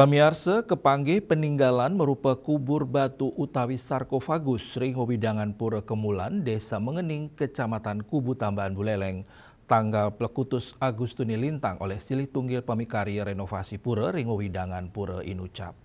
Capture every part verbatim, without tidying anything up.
Pamiarsa, kapanggih paninggalan marupa kubur batu utawi sarkofagus ring wewidangan Pura Kemulan, Desa Mengening, Kecamatan Kubu Tambahan Buleleng, tanggal plekutus Agustus nilintang olih silih tunggil pamikarya renovasi pura ring wewidangan Pura Inucap.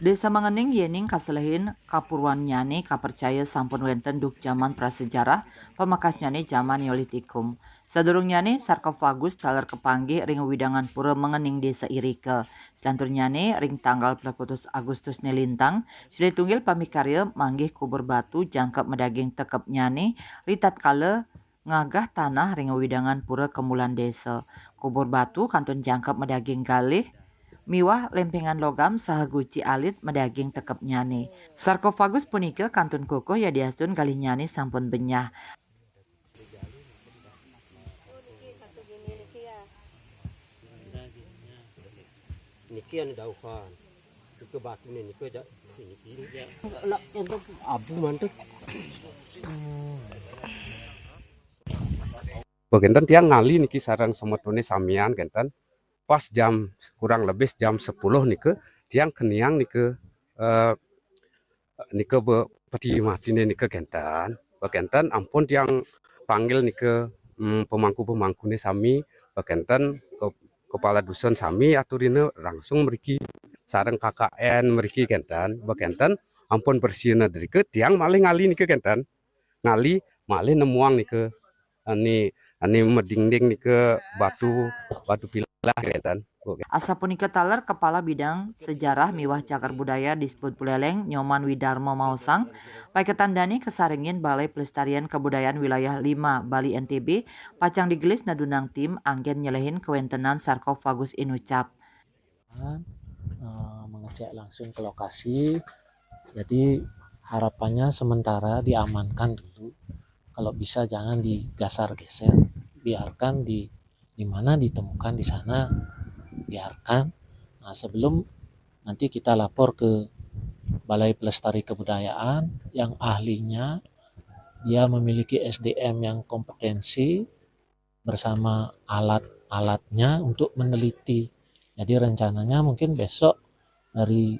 Desa Mengening yening kaselehin kapurwannyané kapercaya sampun wénten duk jaman prasejarah, pamekasnyané jaman Neolitikum. Sadurungnyané sarkofagus taler kapanggih ring wewidangan Pura Mengening Desa irika. Salanturnyané ring tanggal plekutus Agustus nilintang, silih tunggil pamikarya manggih kubur batu jangkep madaging tekepnyané ritatkala ngagah tanah ring wewidangan Pura Kemulan Desa. Kubur batu kantun jangkep madaging galih miwah lempengan logam saha guci alit madaging tekepnyané. Sarkofagus punika kantun kukuh yadiastun galihnyané sampun benyah. Niki anu dauhan. Nika batuné nika ja niki. Nak enten abu mantek. Bekénten tiang ngalih niki sareng semetoné samian kénten. Pas jam, kurang lebih jam sepuluh nika, tiang keniang nika, eh, nika be-, peti matiné nika kénten. Bekénten ampun tiang panggil nika, mm, pemangku-pemangkuné sami, bekénten ke-, kepala dusun sami aturina langsung mriki sareng K K N mriki kénten. Bekénten ampun bersihina drika, tiang malih ngalih nika kénten. Ngalih malih nemuang nika, ané, ané madingding nika batu, batu pilah kénten. Asapunika taler Kepala Bidang Sejarah miwah Cagar Budaya Disbud Buleleng, Nyoman Widarma maosang, paiketan dané kasarengin Balai Pelestarian Kebudayaan Wilayah lima Bali N T B pacang digelis nadunang tim anggén nyelehin kawéntenan sarkofagus Inucap. Eh, mengecek langsung ke lokasi. Jadi harapannya sementara diamankan dulu. Kalau bisa jangan digasar-geser, biarkan di di mana ditemukan di sana, biarkan. Nah, sebelum nanti kita lapor ke Balai Pelestari Kebudayaan yang ahlinya, dia memiliki S D M yang kompetensi bersama alat-alatnya untuk meneliti. Jadi rencananya mungkin besok dari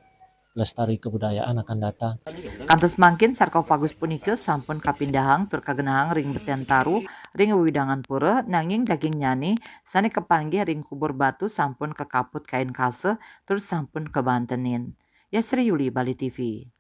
Pelestari Kebudayaan akan datang. Kantos mangkin sarkofagus punika sampun kapindahang tur kagenahang ring beten taru ring wewidangan pura, nanging dagingnyané sané kapanggih ring kubur batu sampun kakaput kain kasa tur sampun kabantenin. Yasri Yuli, Bali T V.